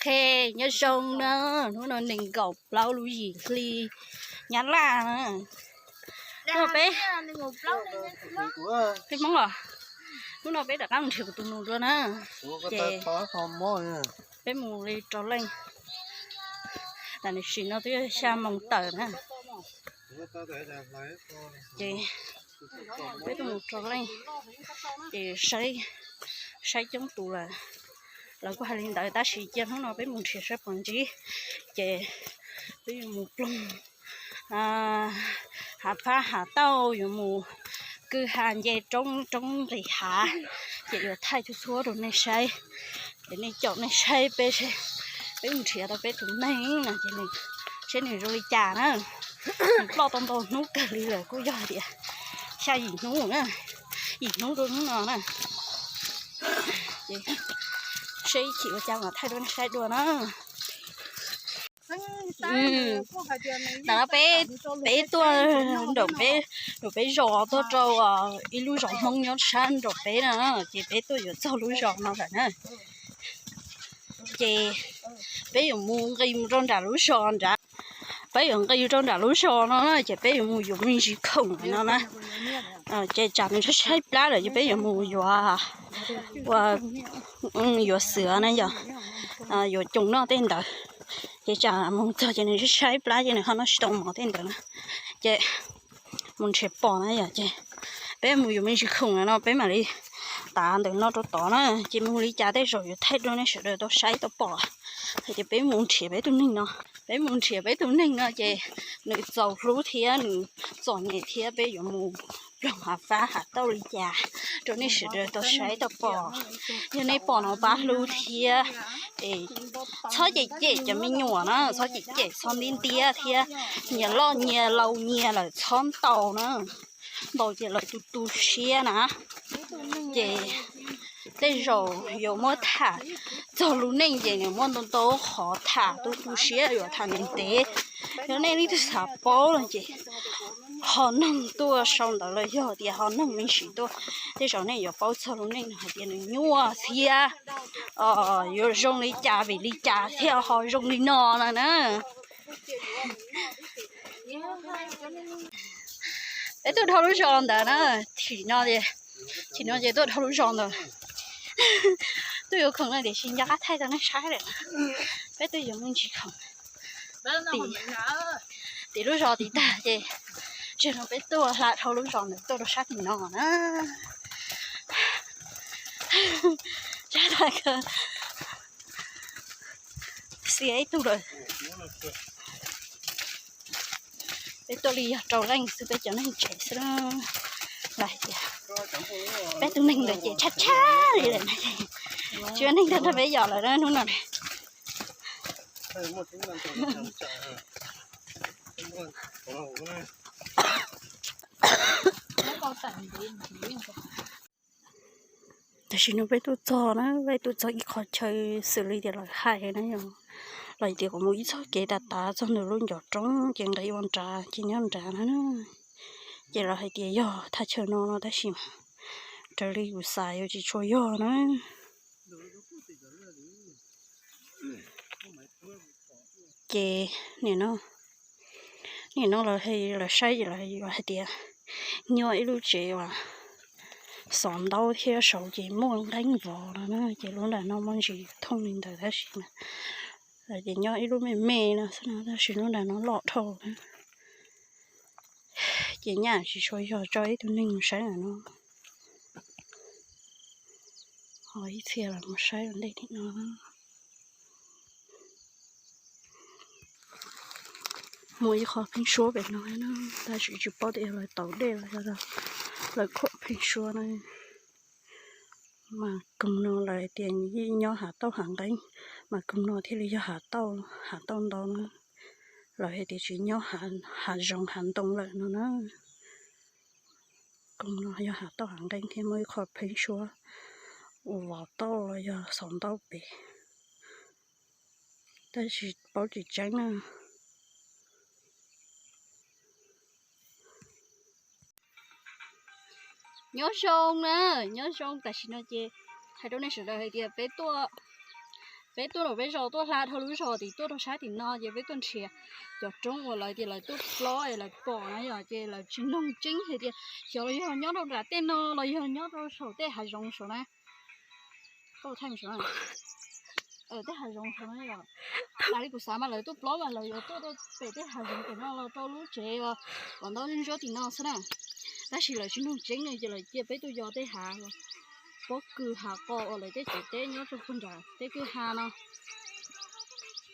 Ok, nyob zoo na, hnub no nees nkaum plaub lub yim hli Nyab Laj na. Hnub no peb, peb Hmoob os, hnub no peb rov qab mus nrhiav kuv tus nus dua na. Ces peb mus li rau leej, tam sim no twb yog xya moos tawm na. Ces peb tuaj mus rau leej, ces saib, saib coob tus lawm, lawv kuj hais li ntawd tab sis cia hnub no peb mus nrhiav saib puas ntsib. Ces peb yuav mus ploog hav fab hav tauj, yuav mus kwj ha nce roob, roob nqis hav, ces yuav thaij txhua txhua rau nej saib. Ces nej caum nej saib peb, peb mus nrhiav tau peb tus neeg no ces nws, seb nws zoo li cas na. Nws ploj tau ntau hnub kawg li lawm, kuj yog tias xya yim hnub na, yim hnub rau hnub no na. Ces seb ib chim ua cas mam thaij rau nej saib dua na. Ntawm no peb, peb tuaj nraum peb, nraum peb zos tuaj rau ib lub zos Hmoob nyob sab nraum peb no, ces peb tuaj yuav txog lub zos no lawm na. Ces peb yuav mus nqis mus rau nram lub zos nrad, peb yuav nqis rau nram lub zos no na, ces peb yuav mus yuav me ntsis khoom no na. Ces tsam nws tshaib tshaib plab lawm ces peb yuav mus yuav, ua, yuav xwm na yom, yuav coos noj tej ntawd. Ces tsam mus txog ces nws tshaib tshaib plab ces nws ho noj tsis tau mov tej ntawd na. Ces mus nrhiav pom na yom, ces peb mus yuav me ntsis khoom no peb mam li tav ntawm no rau tod na. Ces mus li cas tej zaum yuav thaij rau nej sawv daws tau saib tau pom hais tias peb mus nrhiav peb tus neeg no. Peb mus nrhiav peb tus neeg no ces nws txaus hlub thiab nws txom nyem thiab peb yuav mus ploog hav fab hav tauj li cas rau nej sawv daws tau saib tau pom. Yog nej pom no pab hlub thiab, es txhob cem cem cov me nyuam na, txhob cem cem, txhob ntiab ntiab thiab. Nyias loj nyias laus nyias lawm txhob ntaus na, ntaus ces lawv tu tu siab na. Ces tej zaum yuav muab tham txog lub neej ces nws muaj ntau ntau qhov tham tu tu siab yuav tham ntev ntev. Yog nej leej twg xav paub los ces ho noog tuaj sau ntawv los yog tias ho noog me ntsis tuaj, tej zaum nej yuav paub txog lub neej no hais tias nws nyuaj thiab yuav zoo li cas vim li cas thiaj ho zoo li no no na. Peb tuaj dhau lub zos ntawd na, chim no, chim no ces tuaj dhau lub zos ntawd. Tuaj yuav khoom no tiam sis nco qab thaij rau nej saib lawm. Peb tuaj yuav me ntsis khoom tim lub zos tim tag ces, tsis no peb tuaj hla dhau lub zos ntawd tuaj rau sab tim no na. Sab tag kawg. Xiab ib tug lawm. Peb tuaj li yog rau leej xwb, peb cov neeg tsev xwb. Lawv hais tias peb tus neeg ntawd ces tshaj tshaj li lawm na. Tsis muaj neeg tuaj nrog peb yos lawm hnub no. Tam sim no peb tuaj txog na, peb tuaj txog ib qho chaw xws li tias lawv hais na yom, lawv tias kom mus ib txoj kev tas tas txog ntawm lub ncov roob ces nqis ua nrad ces nyob nrad na. Ces lawv hais tias yog thaj chaw no no tab sis mas raws li kuv xav yuav tsis tshua yog na. Ces nim no, nim no lawv, lawv saib ces lawv yuav hais tias nyob ib lub tsev uas xov ntaub thiab saud ces muaj nqeeb vov no na, ces lub nram no muaj ntsis thooj li ntawd tab sis mas lawv tias nyob ib lub me me no xwb no tab sis lub nram no loj dhau na. Ces nyaj tsis tshua yog tso ib tug neeg mus saib ntawm no. Ho ib txhia los mus saib ua ntej tim no. Muaj ib qho pheeb suab pem no na, tab sis tsis paub tias yog lawv taus dej los yog lawv khuam pheeb suab na. Mas koog no lawv tias yeej nyob hav tauj hav nqeeb, mas koog no thiaj li yog hav tauj, hav tauj ntau na. Lawv hais tias tsis nyob hav zoov hav ntoo lawm no na. Koog no yog hav tauj hav nqeeb thiab muaj ib qho pheeb suab ua vov tauj los yog xov ntaub pem, tab sis paub tsis tseeb na. Nyob zoo na, nyob zoo, tam sim no ces hais rau nej sawv daws hais tias peb tuaj Peb tuaj rau peb zos tuaj hla dhau lub zos tim tuaj rau sab tim no ces peb tuaj nrhiav cov roob uas lawv tias lawv tuaj plob es lawv pom na yom, ces lawv tsis noog tseeb hais tias xyov los yog nyob rau nram tej no los yog nyob rau saum tej hav zoov saud na. Tej hav zoov saud na yom. Raws li kuv xav mas lawv tuaj plob mas lawv yuav tuaj rau pem tej hav zoov pem no los rau lub tsev uas ntaub ntsuab tim no xwb na. Tab sis lawv tsis noog tseeb no ces lawv cia peb tuaj yos tej hav pob kws hav qos uas lawv tej tsev teb nyob rau puag nram tej kwj ha no.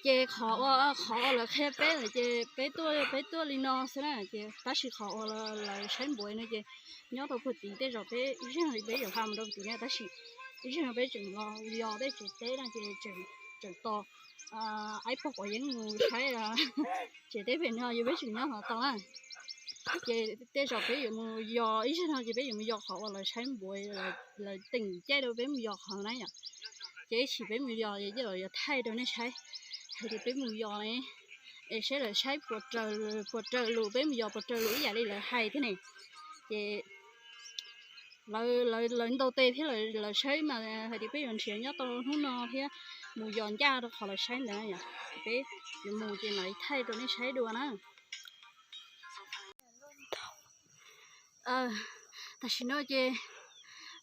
Ces qhov uas, qhov uas lawv qhia peb lawm ces peb tuaj, peb tuaj li no xwb na ces tab sis qhov uas lawv saib npuav no ces nyob rau puag tim tej zos peb ib zaug li peb yuav hla mus rau puag tim na tab sis ib zaug no peb tseem los yos tej tsev teb no ces tseem tos ib pog quav yeeb mus saib tsev teb pem no yog peb tseem nyob hov tau na. Ces tej zaum peb yuav mus yos ib zaug no ces peb yuav mus yos qhov uas lawv saib npuav, lawv teem caij rau peb mus yos qhov na yom. Ces ib chim peb mus yos ces lawv yuav thaij rau nej saib hais tias peb mus yos ne, es saib lawv saib puas raws lus, peb mus yos puas raws lus ib yam li lawv hais thiab ne. Ces lawv ntaus tes thiab lawv saib mas hais tias peb yuav nrhiav nyob tau hnub no thiab mus yos ncaj rau qhov lawv saib ntawd yom. Peb yuav mus ces mam li thaij rau nej saib dua na. Tam sim no ces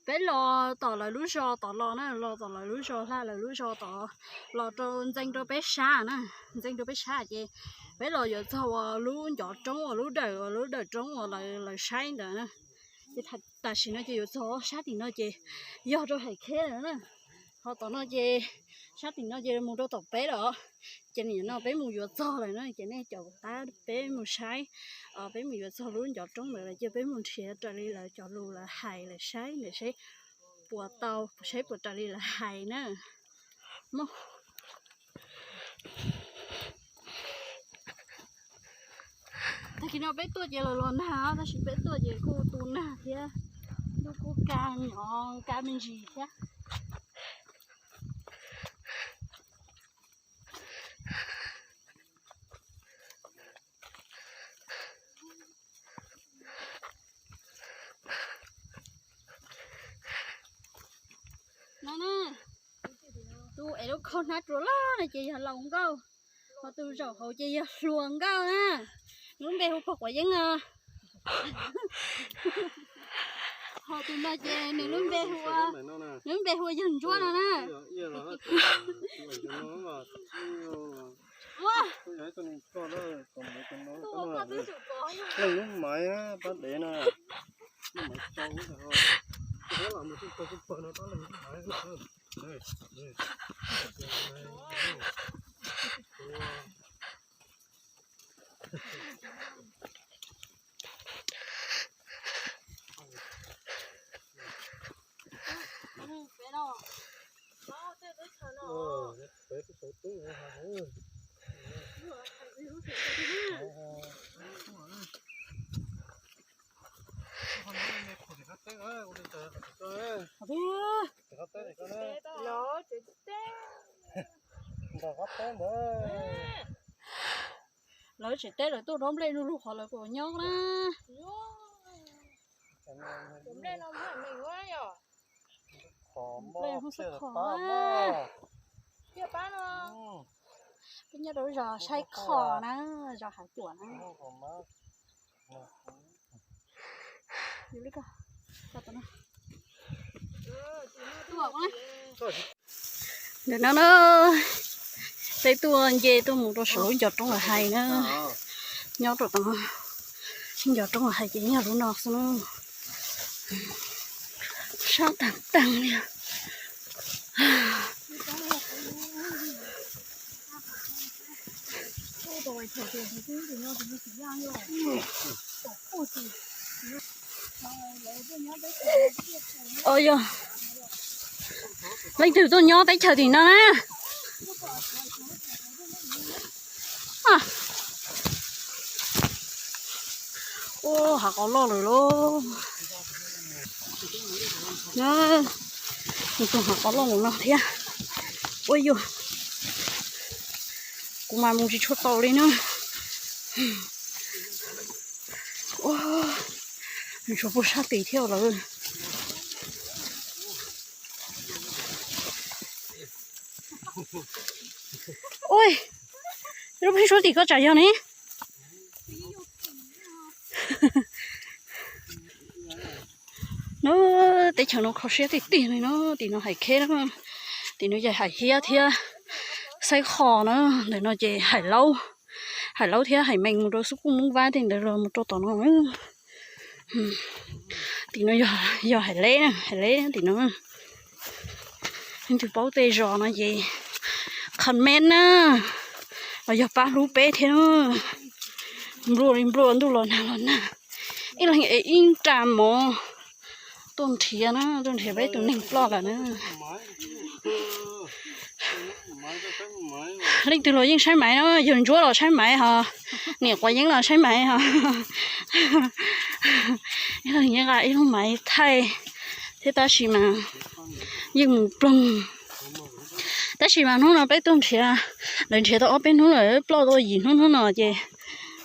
peb los tom lawv lub zos tod los na, los tom lawv lub zos, hla lawv lub zos tod los rau ntxeev rau peb sab na, ntxeev rau peb sab ces peb los yuav txog uas lub ncov roob uas lub dawm, lub dawm roob uas lawv saib ntawd na. Ces tam sim no ces yuav txog sab tim no ces yog rau Hais Kheb lawm na. Ho tom no ces sab tim no ces mus rau tom peb lawm. Ces nim no peb mus yuav txog lawm na ces nej caum kuv qab peb mus saib, peb mus yuav txog lub ncov roob ntawd lawm ces peb mus nrhiav raws li lawv cov lus lawv hais lawv saib ntawm seb puas tau, saib puas raws li lawv hais na. Tag kis no peb tuaj ces los los nag tab sis peb tuaj ces kuj tu nag thiab, ntuj kuj ka nyov ka me ntsis thiab. No na, tus es lub khaub hnab rua loj no ces yog laus nkauj, ho tus zaum hauv ces yog hluas nkauj na. Nws lub npe hu pog quav yeeb os. Ho tus no ces nws lub npe hu, nws lub npe hu yog Ntsuab no na. Leej lub maiv pab dev no, lub maiv tsau, Lawv tsev teb lawv tuaj dob nplej lug lug qhov lawv kuj nyob na. Nplej hu xab khom na. Peb nyob rau zos Saib Khom na, zos Hav Cuam na. Ntawm no na, peb tuaj nce tuaj mus rau saum lub ncov roob lawv hais na. Nyob rau tom ncov roob lawv hais ces nyob lub no xwb na. Sab tag tag li. Os, yog leej twg tuaj nyob teb chaws tim no na? Ua, hav qos loj lawm lauj. Nws tus hav qos loj mus no thiab. Ua yuag, kuv mas mus tsis tshua tau li na. Nws tshuav puag sab tid thiab lawm. Ui, lub pheeb suab tim koj tsam yog ne. No, teb chaws no kho siab tiag tiag li no, tim no hais kheb na, tim no ces hais hiab thiab xaib kho na, ntawm no ces hais laub, hais laub thiab hais mees mus rau xub kuj Moob Vab tej ntawd los mus rau tom no na. Tim no yog hais leb, hais leb tim no. Leej twg paub tej zos no ces comment na, los yog pab hlub peb thiab. Nplua li nplua, ntuj los nag los nag, ib leeg es ib nra mov tuaj nrhiav na, tuaj nrhiav peb tus neeg ploj lawm na. Leej twg los yeej saib maiv no, yawg Ntsuab los saib maiv ho, niam Quav Yeeb los saib maiv ho. Ib leeg nqa ib lub maiv thaij thiab, tab sis mas yeej mus ploog. Tab sis mas hnub no peb tuaj nrhiav, lawv nrhiav tau ob peb hnub lawm, ploj tau yim hnub, hnub no ces,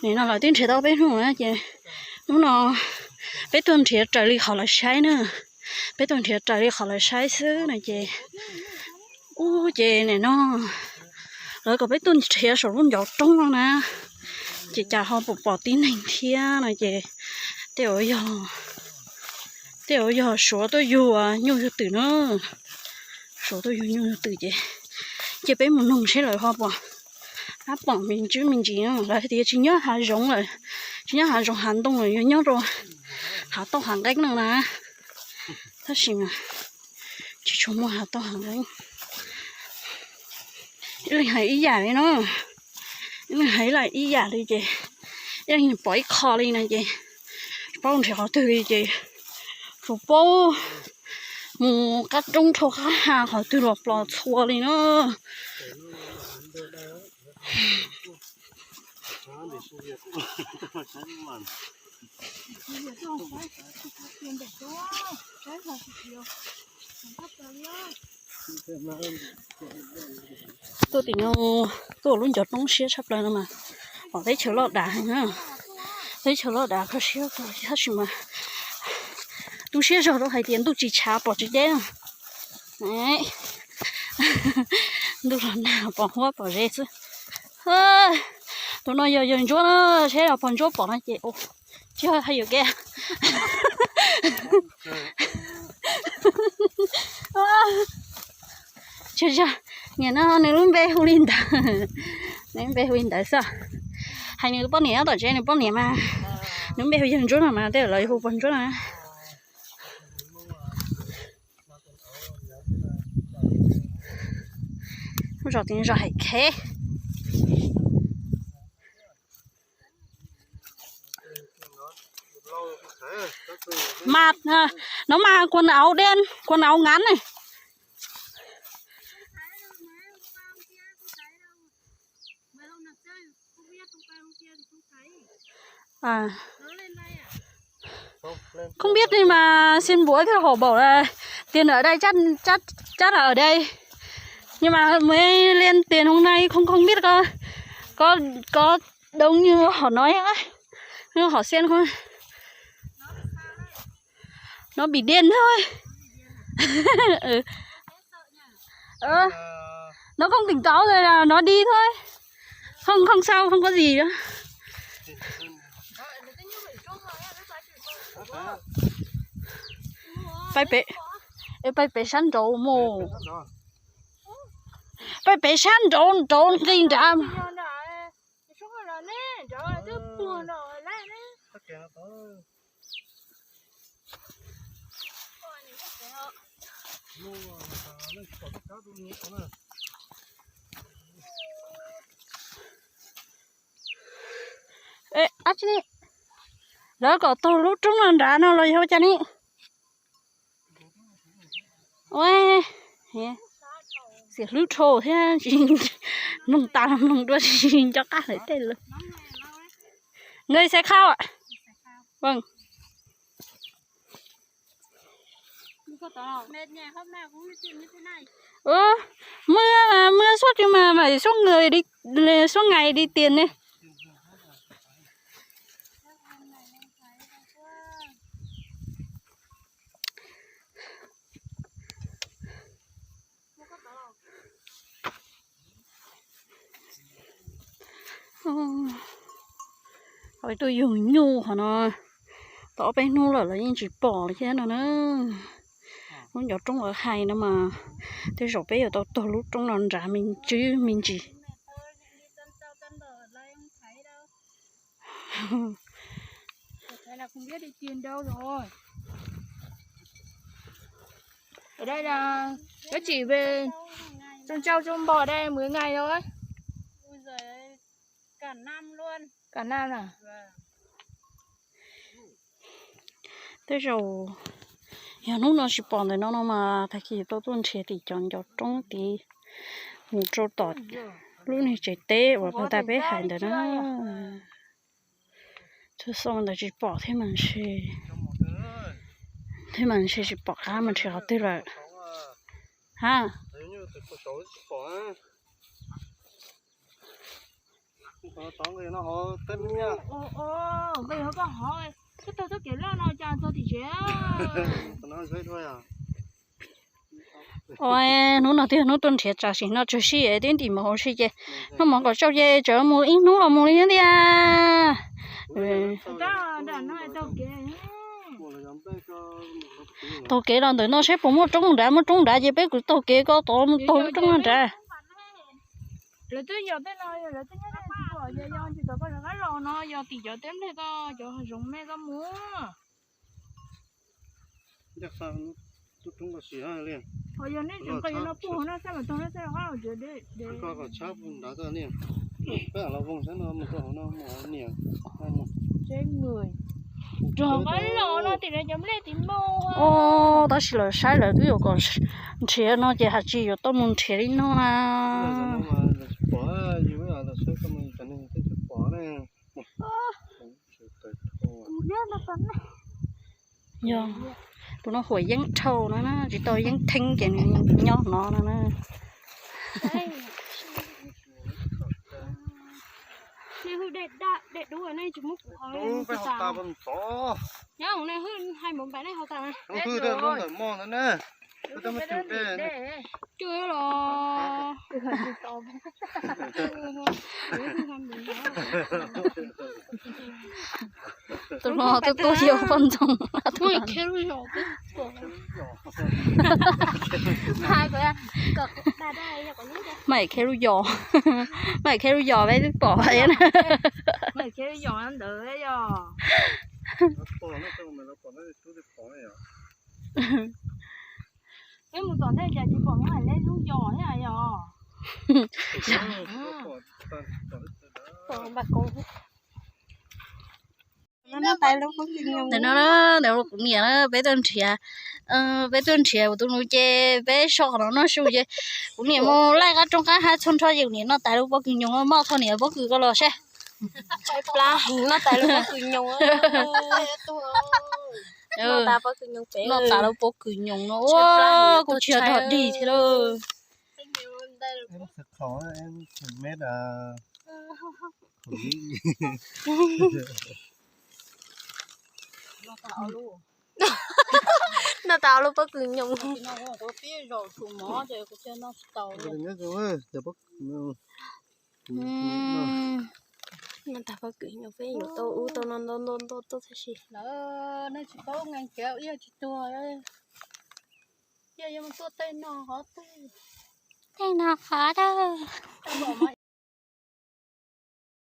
nim no lawv twb nrhiav tau ob peb hnub na ces hnub no peb tuaj nrhiav raws li qhov lawv saib na. Peb tuaj nrhiav raws li qhov lawv saib xwb no ces, ub ces nim no lawv kom peb tuaj nrhiav saum lub ncov roob no na, ces cas ho pom pom tib neeg thiab no ces tej zaum yog, tej zaum yog Suav tuaj yug nyuj yug twm na. Suav tuaj yug nyuj yug twm ces, ces peb mus noog seb lawv ho pom, pom me ntsis me ntsis no, lawv hais tias tsis nyob hav zoov lawm, tsis nyob hav zoov hav ntoo lawm, yuav nyob rau hav tauj hav nqeeb no na. Tab sis mas tsis tshua muaj hav tauj hav nqeeb. Ib leeg hais ib yam li no, ib leeg hais ib yam li ces ib leeg pom ib qho li no ces tsis paub nrhiav qhov twg li ces tsuas paub mus qab roob rau qab ha qhov twg los plos txhua li no. Tuaj tim no, tuaj lub ncov roob siab tshaj plaws no mas, pom teb chaws loj dav heev na. Teb chaws loj dav kho siab kawg tab sis mas tu siab zog rau hais tias ntuj tsis tshav pom tsis deb. Ntuj los nag pom huab pom zeb xwb. Tus no yog yawg Ntsuab na, seb los pog Ntsuab pom no ces tsis hais yuav kev. Niam no nws lub npe hu li ntawd, nws lub npe hu li ntawd xwb. Hais nws poj niam nyob tom tsev, nws poj niam mas nws lub npe hu yawg Ntsuab no mas tej lawv hu pog Ntsuab no. Zos tim zos hais kheb. Mas no mas quần áo đen, quần áo ngắn này. À. Không biết nhưng mà xin bố cái hổ bảo là tiền ở đây chắc chắc chắc là ở đây. Nhưng mà mới lên tiền hôm nay không không biết có có có đúng như họ nói á. Như họ xem không. Nó bị điên thôi. Ừ. Ờ, nó không tỉnh táo rồi là nó đi thôi. Không không sao, không có gì nữa. Pais pem, ê, pais pem sab nraud mus. Pais pem sab nraud, nraud nqis nrad. Ê, ab tsi ne, lawv kom taug lub roob no nrad no los yog ua cas ne? Ua, xiam hlwb dhau thiab, mloog tas los mloog dua tsis nco qab lawv tej lus. Người sẽ khao ạ. Vâng. Ơ, mưa mà, mưa suốt nhưng mà phải suốt người đi, suốt ngày đi tiền đi. Ho tuaj yug nyuj qhov no tau ob peb hnub lawm los yeej tsis pom li thiab no na. Lub ncov roob lawv hais no mas tej zaum peb yuav tau tuag lub roob no nrad me ntsis me ntsis. Ở đây là có chỉ về trong châu Trung Bộ đây mười ngày thôi. Cả năm à? Tej zaum yog hnub no tsis pom ntawm no no mas tag kis tau tuaj nrhiav tim cov ncov roob tid mus rau tom lub niag tsev teb uas pag tas peb hais ntawd na. Txhua xyoo ntawd tsis pom thiab mas ntshe, thiab mas ntshe tsis pom qab mas nrhiav qhov twg lawm. Ha. Hnub no twb yog hnub tuaj nrhiav tsam sim no tsawg si twb ntim mov hauv si ces noj mov kom tsau ces tsam mus ib hnub los mus li thiab tiag. Taug kev los ntawm no saib puas muaj roob nrad, muaj roob nrad ces peb kwv taug kev ko tod mus taug lub roob nrad. Lawv twb yog tej no, lawv twb nyob tsis tau, yog yog tsis tau koj rov qab los no yog tim cov teb nplej koj cov hav zoov me koj mus. Ho yog nej tseem nqis no puag hauv no xwb mas tog no xwb rov qab los tsev de. Rov qab los no tim no cov nplej tim no. Tab sis lawv saib lawv twb yuav kom nrhiav no ces hais tsis yuav tau mus nrhiav li no na. Yog tus no huam yeeb dhau no na, tsis tau yeeb theeb ces nws nyob no no na. Nyob hais npaum npaum nej ho tas. Cua los. Tus no twb tuaj yog poj ntxoog. Maj kheb lub yos, maj kheb lub yos peb twb pom na. Peb mus tom ntej cas tsis pom muab hais lub yos thiab yog. Ntawm no, ntawm kuv niam na, peb tuaj nrhiav, peb tuaj nrhiav kuv tus nus ces peb so qhov no noj su ces kuv niam mus laij qab roob qab hav txhua nrho ces kuv niam noj tas lub pob kws nyoos moj tho niam pob kws ko los seb. Plab heev noj tas lub pob kws nyoos. Noj tas pob kws nyoos pem. Noj tas lub pob kws nyoos no kuj tsis yog dog dig thiab lauj. Noj tas lub pob kws nyoos. Noj tas pob kws nyoos peb yuav tau ub tau no ntau ntau ntau tab sis. Tej no qhov twg?